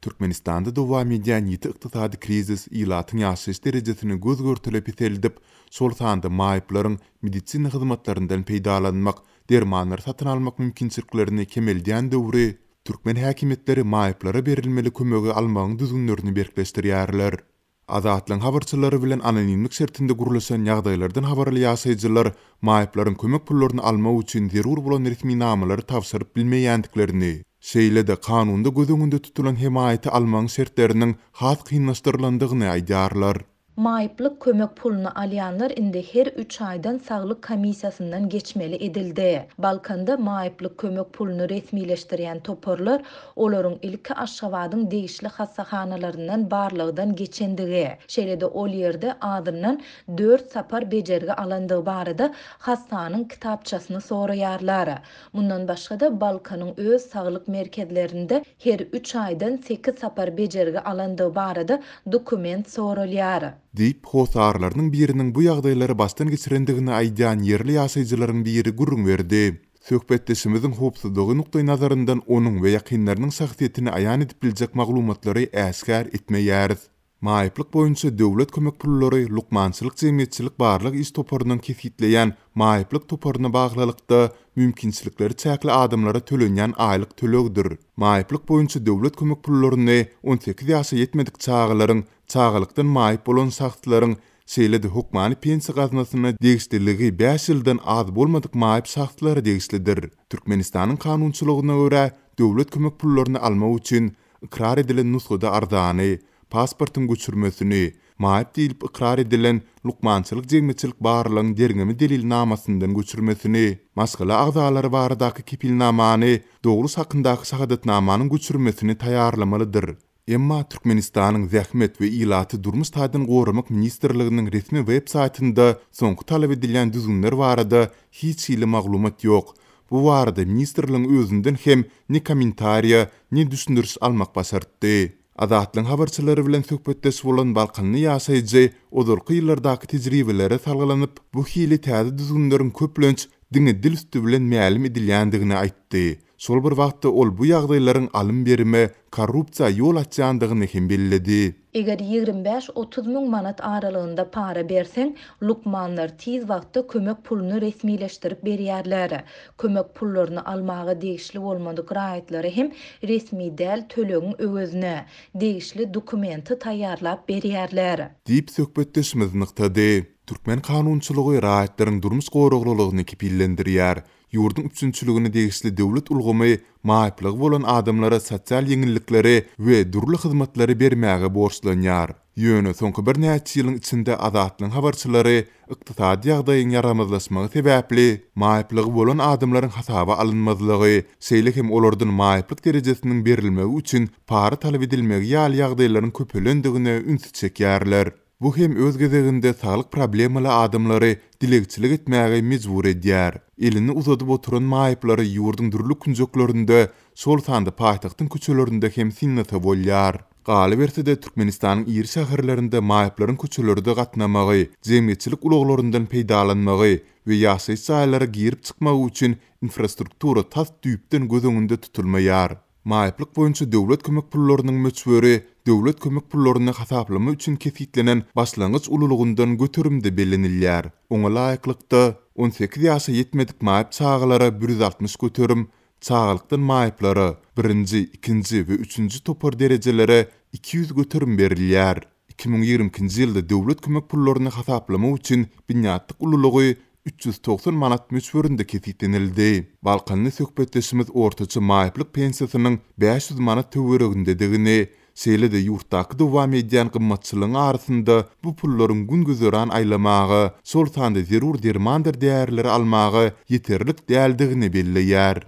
Türkmenistanda dowam edýän ýiti ykdysady krizis ilatyň ýaşaýyş derejesini göz-görtele peseldip, şol sanda maýyplaryň medisina hyzmatlaryndan peýdalanmak, dermanlary satyn almak mümkinçiliklerini kemeldýän döwri türkmen häkimiýetleri maýyplara berilmeli kömegi almagyň düzgünlerini berkleşdirýärler. Azatlygyň habarçylary bilen anonimlik şertinde gürleşen ýagdaýlardan habarly ýaşaýjylar maýyplaryň kömek pullaryny almak üçin zerur bolan resminamalary tabşyryp bilmeýändiklerini, şeýle-de kanunda göz öňünde tutulan hemaýaty almagyň şertleriniň has kynlaşdyrylandygyny aýdýarlar. Maýyplyk kömek puluny alýanlar indi her üç aýdan saglyk komissiýasyndan geçmeli edildi. Balkanda maýyplyk kömek puluny resmileşdirýän toparlar Olaryň ilki Aşgabadyň degişli hassahanalaryndan barlagdan geçendigi, şeýle-de ol ýerde azyndan dört sapar bejergi alandygy barada hassanyň kitapçasyny soraýarlar. Mundan başga-da, Balkanyň öz saglyk merkezlerinde her üç aýdan sekiz sapar bejergi alandygy barada dokument soralýar. Diýip, hossarlarynyň biriniň bu ýagdaýlary başdan geçirendigini aýdýan ýerli ýaşaýjylaryň biri gürrüň berdi. Söhbetdeşimiziň howpsuzlygy nukdaýnazaryndan onuň we ýakynlarynyň şahsyýetini aýan edip biljek maglumatlary äşgär etmeýäris. Maýyplyk boýunça döwlet kömek pullary lukmançylyk-jemgyýetçilik barlag iş toparynyň kesgitleýän maýyplyk toparyna baglylykda mümkinçilikleri çäkli adamlara tölenýän aýlyk tölegdir. Maýyplyk boýunça döwlet kömek pullaryny 18 ýaşa ýetmedik çagalaryň, çagalykdan maýyp bolan şahslaryň Şeýle-de hökmany pensiýa gaznasyna degişliligi bäş ýyldan az bolmadyk maýyp şahslara degişlidir. Türkmenistanyň kanunçylygyna görä, döwlet kömek pullaryny almak üçin ykrar edilen nusgada arzany, pasportyň göçürmesini, maýyp diýlip ykrar edilen lukmançylyk-jemgyýetçilik barlagyň derňeme delilnamasyndan göçürmesini, maşgala agzalary baradaky kepilnamany, dogluş hakyndaky şahadatnamanyň göçürmesini taýýarlamalydyr. Emma Türkmenistanyň Zähmet we ilaty durmuş taýdan goramak ministrliginiň resmi web saýtynda soňky talap edilýän düzgünler barada hiç hili maglumat ýok. Bu barada ministrligiň özünden hem ne kommentariýa, ne düşündiriş almak başartdy. Azatlygyň habarçylary bilen söhbetdeş bolan balkanly ýaşaýjy ozalky ýyllardaky tejribelere salgylanyp, bu hili täze düzgünleriň köplenç diňe dil üsti bilen mälim edilýändigini aýtdy. Şol bir wagtda ol bu ýagdaýlaryň alym-berime, korrupsiýa ýol açýandygyny hem belledi. Eger 25-30 müň manat aralygynda para berseň, lukmanlar tiz wagtda kömek puluny resmileşdirip berýärler. Kömek pullaryny almaga degişli bolmadyk raýatlara hem resmi däl tölegiň öwezine, degişli dokumenti taýýarlap berýärler. Diýip, söhbetdeşimiz nygtady. Türkmen kanunçylygy raýatlaryň durmuş goraglylygyny kepillendirýär. Ýurduň üpjünçiligine degişli döwlet ulgamy maýyplygy bolan adamlara sosial ýeňillikleri we dürli hyzmatlary bermäge borçlanýar. Ýöne soňky birnäçe ýylyň içinde Azatlygyň habarçylary ykdysady ýagdaýyň ýaramazlaşmagy sebäpli maýyplygy bolan adamlaryň hasaba alynmazlygy, şeýle hem olardan maýyplyk derejesiniň berilmegi üçin para talap edilmegi ýaly ýagdaýlaryň köpelendigine ünsi çekýärler. Bu hem öz gezeginde saglyk problemaly adamlary dilegçilik etmäge mejbur edýär. Elini uzadyp oturan maýyplary ýurduň dürli künjeklerinde, şol sanda paýtagtyň köçelerinde hem synlasa bolýar. Galyberse-de, Türkmenistanyň iri şäherlerinde maýyplaryň köçelerde gatnamagy, jemgyýetçilik ulaglaryndan peýdalanmagy we ýaşaýyş jaýlara girip-çykmagy üçin infrastruktura tas düýpden göz öňünde tutulmaýar. Maýyplyk boýunça döwlet kömek pullarynyň möçberi döwlet kömek pullaryny hasaplama üçin kesgitlenen başlangyç ululygyndan göterimde bellenilýär. Oňa laýyklykda, 18 ýaşa ýetmedik maýyp çagalara 160 göterim, çagalykdan maýyplara, birinji, ikinji we üçünji topar derejelere 200 göterim berilýär. 2022-nji ýylda döwlet kömek pullaryny hasaplamak üçin binýatlyk ululygy 390 manat möçberinde kesgitlenildi. Balkanly söhbetdeşimiz ortaça maýyplyk pensiýasynyň 500 manat töweregindedigini, şeýle-de ýurtdaky dowam edýän gymmatçylygyň arasynda bu pullaryň gün-güzeran aýlamaga, şol sanda zerur dermandyr därileri almaga ýeterlik däldigini belleýär.